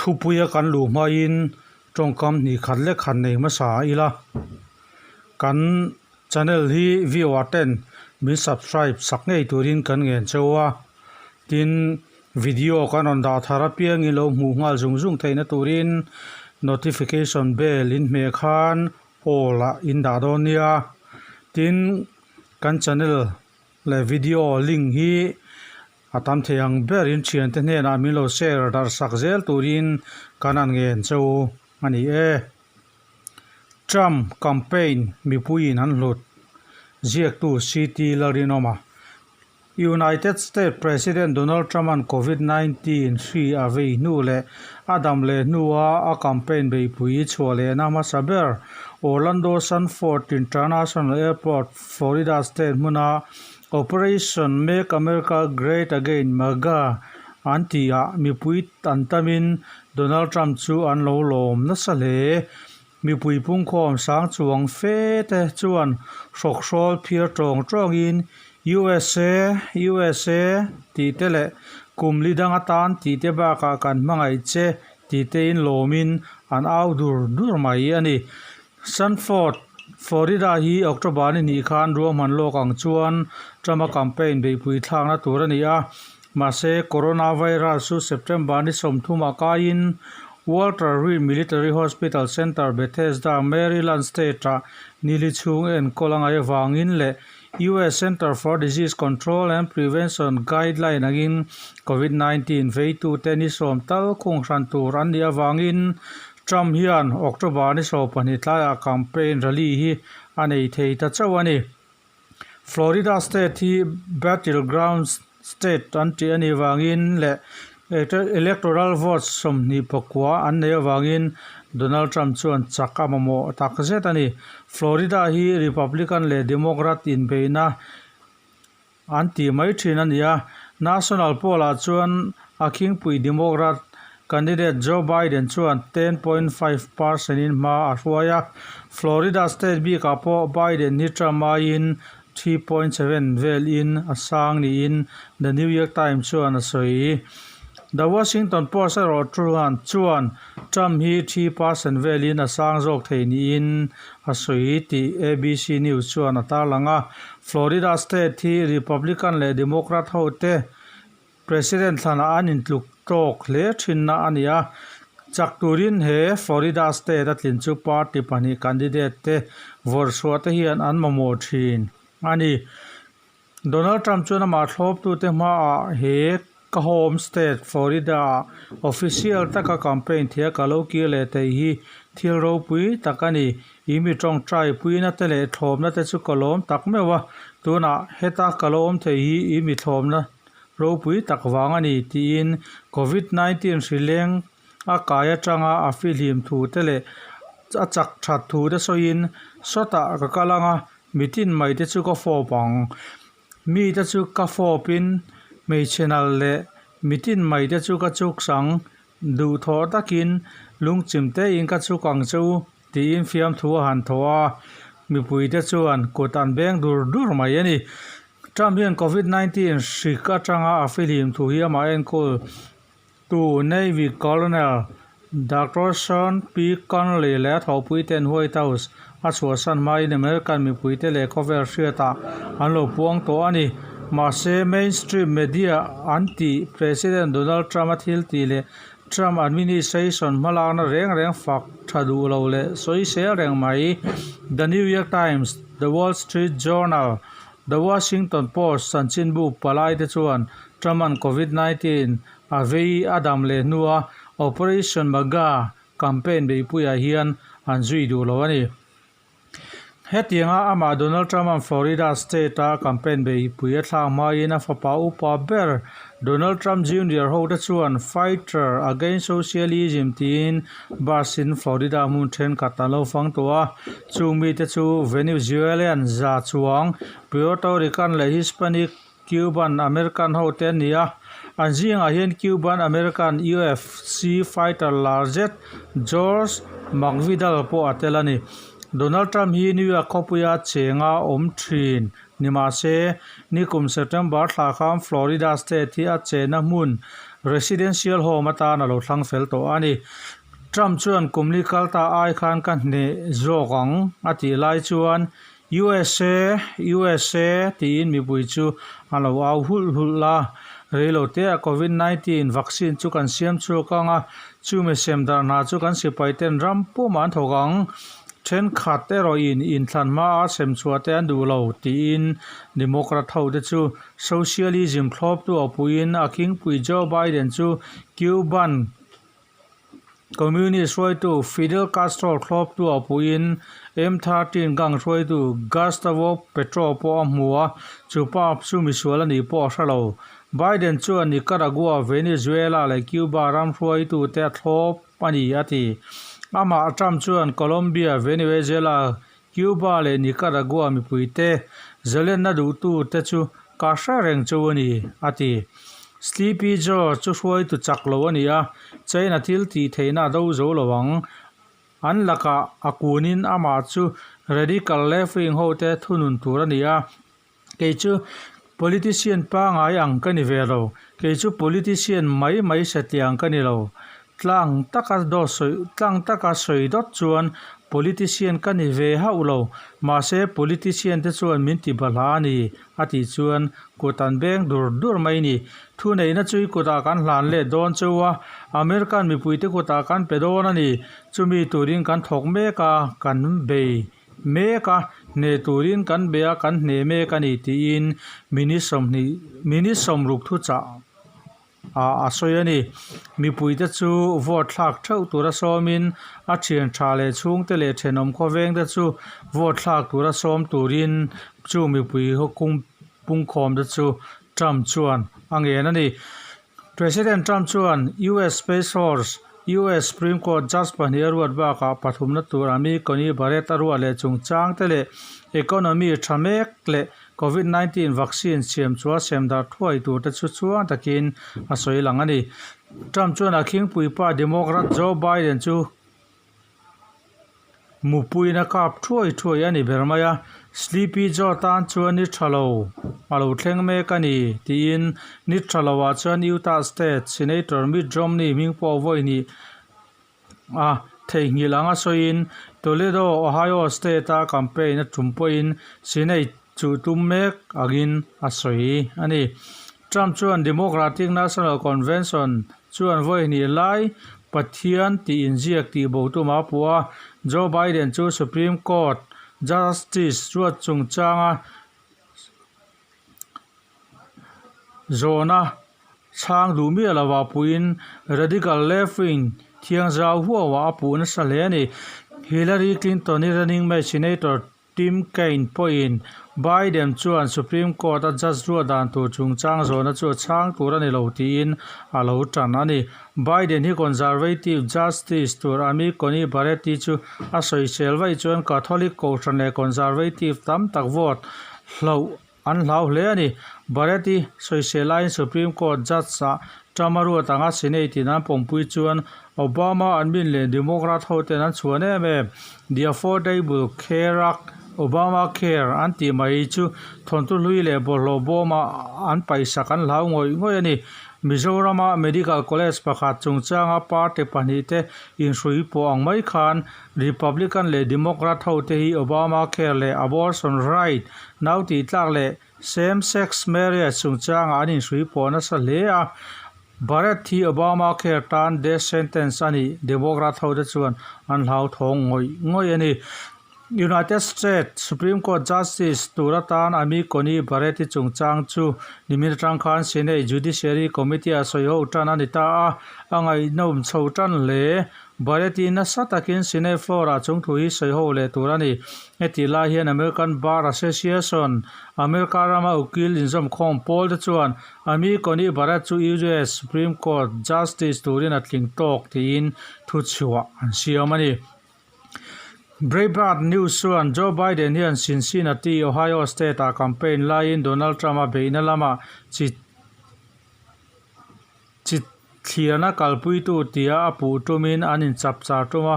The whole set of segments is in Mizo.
Thupuia kan luh hmain tawngkam hnih khat lek han nei hmasa ila kan channel hi viewer ten min subscribe sak ngei turin kan ngen cheu a tin video kan rawn dah thar apiangin lo hmuh nghal zung zung theihna turin notification bell in hmeh khan all ah in dah dawn nia tin kan channel leh video link hi A tam thei ang berin thiante hnenah min lo share darh sak zel turin kan han ngen che u a ni e. Trump campaign mipuiin an hlut ziaktu CT Lalrinawma. United States President Donald Trump-a'n Covid 19 hri a vei hnu leh a dam leh hnua a campaign beihpui chhuah lehna hmasa ber Orlando Sanford International Airport, Florida State hmuna Operation Make America Great Again, MAGA, an tih ah mipui an tamin Donald Trump chu an lo lawm nasa hle. Mipui pungkhawm sang chuang fe te chuan hrawkhrawl phiar tawng tawngin USA, USA tih te leh kum li dang atan tih te bakah kan hmangaih che tih tein lawmin an au dur dur mai a ni. Sanford, Florida hi October ni hnih khan ruahman lawk ang chuan Trump-a campaign beihpui thlakna tur a ni a. Mahse, coronavirus chu September ni 30 ah kaiin Walter Reed Military Hospital Center, Bethesda, Maryland State-ah nili chhung enkawl a ngaih avangin leh US Center for Disease Control and Prevention guideline angin Covid-19 veitute ni sawm tal khung hran tur an nih avangin Trump hian October ni 22 tlaiah campaign rally hi a nei thei ta chauh a ni. Florida state hi battleground state an tih a nih vangin leh electoral votes 29 an neih avangin Donald Trump chuan chak a mamawh tak zet a ni. Florida hi Republican leh Democrat inbeihna an tih mai thin a ni a. National poll-ah chuan a khingpui Democrat candidate Joe Biden chuan 10.5 percent in hma a hruai a. Florida state bikah pawh Biden hi Trump aiin 3.7 vel in a sang niin The New York Times chuan a sawi. The Washington Post erawh chuan chuan Trump hi 3 percent velin a sang zawk thei niin a sawi tih ABC News chuan a tarlang a. Florida state hi Republican leh Democrat hote President thlanah an intluk tawk hle thinna a ni a. Chak turin he Florida state a tlin chu party pahnih candidate te vawrhchhuah te hian an mamawh thin a ni. Donald Trump chuan amah thlawptute hmaah he ka home state Florida-ah official taka campaign thia ka lo kir leh theih hi thil ropui tak a ni. I mi tawngtai puina te leh thlawmna te chu ka lawm tak meuh a, tunah heta ka lo awm thei hi i mi thlawmna ropui tak vang a ni tiin Covid 19 hrileng a kai atanga a fihlim thu te leh a chak that thu te sawiin sawtah ka kal ang a, mitin mai te chu ka fawp ang. Mi te chu ka fawpin hmeichhe nalh leh mitin mai te chu ka chuk sang duhthawh takin lungchim tein ka chuk ang che u tiin fiamthu a han thaw a, mipuite chuan kut an beng dur dur mai a ni. Trump hian Covid 19 hrik atanga a fihlim thu hi amah enkawl tu Navy Colonel Doctor Sean P. Conley leh a thawhpuite'n White House a chhuahsan hmain American mipuite leh khawvel hriatah an lo puang tawh a ni. Mahse, mainstream media an tih President Donald Trump-a thil tih leh Trump administration hmalakna reng reng fak tha duh lo leh sawi sel reng mai. The New York Times, The Wall Street Journal, The Washington Post chanchinbu palaite chuan Trump-a'n Covid 19 a vei a dam leh hnua Operation MAGA campaign beipuiah hian an zui duh lo a ni. Hetianga amah Donald Trump-a'n Florida state-a campaign beipui a thlak hmain a fapa upa ber Donald Trump Junior hote chuan Fighter Against Socialism tiin bus-in Florida hmun thenkhat an lo fang tawh a. Chung mite chu Venezuelan za chuang, Puerto Rican leh Hispanic Cuban American hote an ni a. An zingah hian Cuban American UFC fighter lar zet George Masvidal pawh a tel a ni. Donald Trump hi New York khawpuia chenga awm thin ni mah se, nikum September thla khan Florida state hi a chenna hmun residential home atan a lo thlang fel tawh a ni. Trump chuan kum li kal ta ai khan ka hneh zawk ang a tih lai chuan USA, USA tiin mipui chu a lo au hulh hulh a. Reiloteah Covid 19 vaccine chu kan siam chhuak ang a, chumi sem darh hna chu kan sipaiten ram pumah an thawk ang. Thenkhat erawhin inthlan hmaa sem chhuah te an duh lo tiin Democrat hote chu socialism thlawptu a puiin a khingpui Joe Biden chu Cuban Communist hruaitu Fidel Castro thlawptu a puiin M-thirteen gang hruaitu Gustavo Petro pawh a hmu a, chu pa chu misual a nih pawh a hre lo. Biden chuan Nicaragua, Venezuela leh Cuba ram hruaitute a thlawp a ni a ti. Amah Trump chuan Colombia, Venezuela, Cuba leh Nicaragua mipuite zalenna duhtute chu ka hre reng chu a ni, a ti. Sleepy Joe chu hruaitu chak lo a ni a, China thil tih theihna a do zo lo ang. An lakah a kunin amah chu radical left-wing hote thunun tur a ni a. Kei chu politician pangai ang ka ni ve lo, kei chu politician mai mai satliang ka ni lo. Tlang taka dawt sawi tlang taka sawi dawt chuan politician ka ni ve hauh lo, mahse politician te chuan min ti bahla a ni a tih chuan kut an beng dur dur mai ni. Thuneihna chu i kutah kan hlan leh dawn cheu a, American mipuite kutah kan pe dawn a ni. Chumi turin kan thawk mek a, kan bei. Mek a, hneh turin kan be a, kan hneh mek a ni tiin minute 20 minute 60 thuchah ah a sawi a ni. Mipuite chu vote thlak theuh tura sawmin a thian tha leh chhungte leh thenawm khawvengte chu vote thlak tura sawm turin chu mipui pungkhawmte chu Trump chuan a ngen a ni. President Trump chuan US Space Force, US Supreme Court Judge pahnih a ruat bakah pathumna tur Amy Coney Barrett a ruat leh chungchang te leh economy tha mek leh Covid 19 vaccine siam chua sem darh thuai tur te chu chuang takin a sawi lang a ni. Trump chuan a khingpuipa Democrat Joe Biden chu Mupuiin a kap thuai thuai a ni ber mai a, Sleepy Joe tan chuan ni tha lo a lo thleng mek a ni tiin ni tha lo ah chuan Utah State Senator Mitt Romney hming pawh vawi hnih a theihnghilh anga sawiin Toledo, Ohio State a campaign a tum pawhin Senate chu tum mek angin a sawi a ni. Trump chuan Democratic National Convention chuan vawi hnih lai Pathian tih inziak tih bo tum a puh a, Joe Biden chu Supreme Court Justice ruat chungchanga zawhna chhang duh miah lovah puhin radical left-wing thiangzau huauah a puh nasa hle a ni. Hillary Clinton-i running mate Senator Tim Kaine pawhin Biden chuan Supreme Court-a judge ruah dan tur chungchang zawhna chu a chhang tur a ni lo tiin a lo tan a ni. Biden hi Conservative Justice tur Amy Coney Barrett-i chu a sawisel vaih chuan Catholic kohhran leh Conservative tam tak vote hloh An hlau hle a ni. Barrett-i sawisel laiin Supreme Court Judge-ah Trump a ruat anga Senate-in an pawmpui chuan Obama admin leh Democrat hoten an chhuan em em. The Affordable Care Act, Obamacare, an tih mai chu thawnthu hlui leh bawlhhlawh bawmah an paihsak an hlau ngawih ngawih a ni. Mizorama Medical College pakhat chungchanga party pahnihte inhrui pawh ang mai khan Republican leh Democrat hote hi Obamacare leh abortion right nau tih tlak leh same-sex marriage chungchangah an inhrui pawh nasa hle a. Barrett hi Obamacare tan death sentence a nih Democrat hote chuan an hlauthawng ngawih ngawih a ni. United States Supreme Court Justice tur atan Amy Coney Barrett-i chungchang chu nimin atang khan Senate Judiciary Committee-ah sawiho tan a ni ta a, a ngaihnawm chho tan hle. Barrett-i nasa takin Senate floor-ah chung thu hi sawiho leh tur a ni. Hetih lai hian American Bar Association, America rama ukil inzawmkhawm pawl te chuan Amy Coney Barrett chu US Supreme Court Justice turin a tling tawk tiin thuchhuah an siam a ni. Breitbart News chuan Joe Biden hian Cincinnati, Ohio State-ah campaign laiin Donald Trump-a beihna lamah chi. Thliarna kalpuitu tia a puh tumin an inchapchar tum a,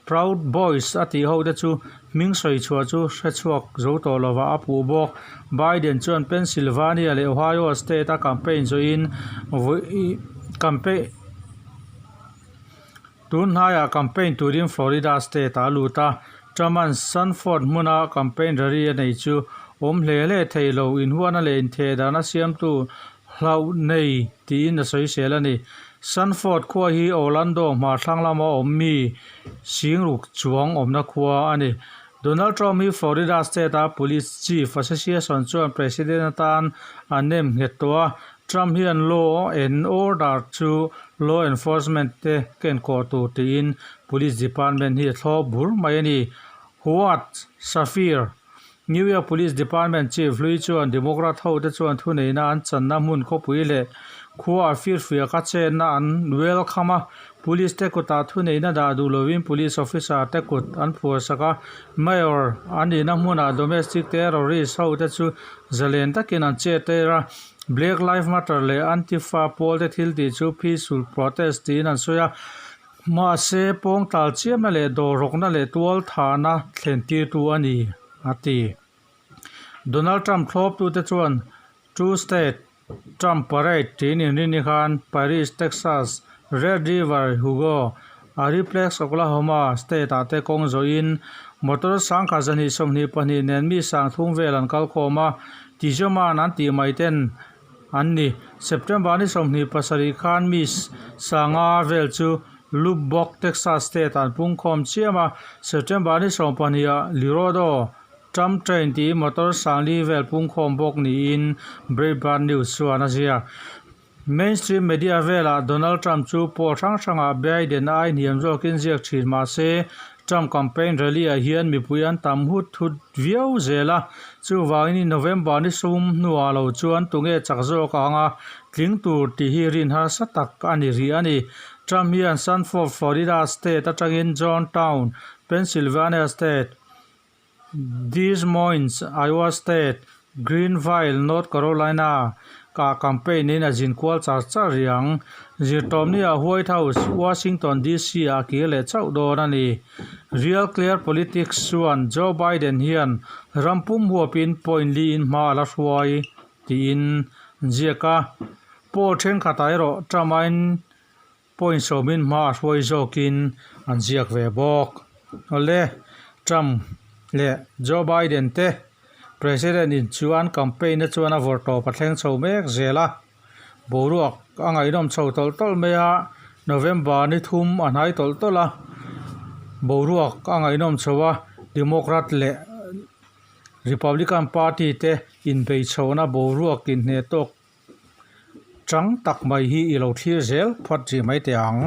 Proud Boys a tih hote chu hming sawi chhuah chu hrechhuak zo tawh lovah a puh bawk. Biden chuan Pennsylvania leh Ohio state a campaign zawhin vawi campaign tun hnaiah campaign turin Florida state ah a lut a. Trump-a'n Sanford hmuna campaign rally a nei chu awm hle hle thei lo, inhuatna leh inthehdarhna siamtu hlauh nei tiin a sawisel a ni. Sanford khua hi Orlando hmar thlang lama awm mi singruk chuang awmna khua a ni. Donald Trump hi Florida State-a Police Chief Association chuan President atan a nem nghet tawh a, Trump hian law and order chu law enforcement te kenkawh tur tiin Police Department hi a thlawp bur mai a ni. Howard Safir. New York Police Department Chief hlui chuan Democrat hote chuan thuneihna an channa hmun khawpui leh khua a firfiak a chenna an welcome a, Police te kutah thuneihna dah duh lovin Police officer te kut an phuarsak a, Mayor an nihna hmunah domestic terrorist hote chu zalen takin an che tir a, Black Lives Matter leh Antifa pawl te thil tih chu peaceful protest tiin an sawi a. Mahse, pawngtal chiamna leh dawrrawkna leh tualthahna thlentirtu a ni, a ti. Donald Trump thlawptute chuan True State Trump Parade tiin inrinni khan Paris, Texas, Red River, Hugo, Ariplex, Oklahoma state-ah te kawng zawhin motor sangkhat 222 nen mi sangthum vel an kalkhawm a, Tijuman an tih mai ten an ni. September ni 27 khan mi sanga vel chu Lubbock, Texas state an pungkhawm chiam a, September ni 12 ah Lirodo Trump Train tih motor sangli vel pungkhawm bawk niin Breitbart News chuan a ziak. Mainstream media velah Donald Trump chu poll hrang hrangah Biden ai hniam zawkin ziak thin mah se, Trump campaign rally-ah hian mipui an tam hut hut viau zel a, chuvangin November ni sum hnuah lo chuan tunge chak zawk ang a tling tur tih hi rin harsa tak a ni rih a ni. Trump hian Sanford, Florida state atangin Johntown, Pennsylvania state, Des Moines, Iowa State, Greenville, North Carolina kah campaign in a zin kual char char rih ang. Zirtawmni ah White House, Washington DC ah a kir leh chauh dawn a ni. Real Clear Politics chuan Joe Biden hian ram pum huapin point li in hma a la hruai tiin an ziak a. Poll thenkhatah erawh Trump aiin Point sawmin hma a hruai zawkin an ziak ve bawk. Awle, Trump leh Joe Biden te President in chuan campaign na chuan a vawrh tawp a thleng chho mek zel a. Boruak a ngaihnawm chho tawlh tawlh mai a, November ni thum a hnai tawlh tawlh a, boruak a ngaihnawm chho a, Democrat leh Republican party te inbei chhohna boruak inhneh tawk Chang tak mai hi i lo thlir zel phawt rih mai teh ang.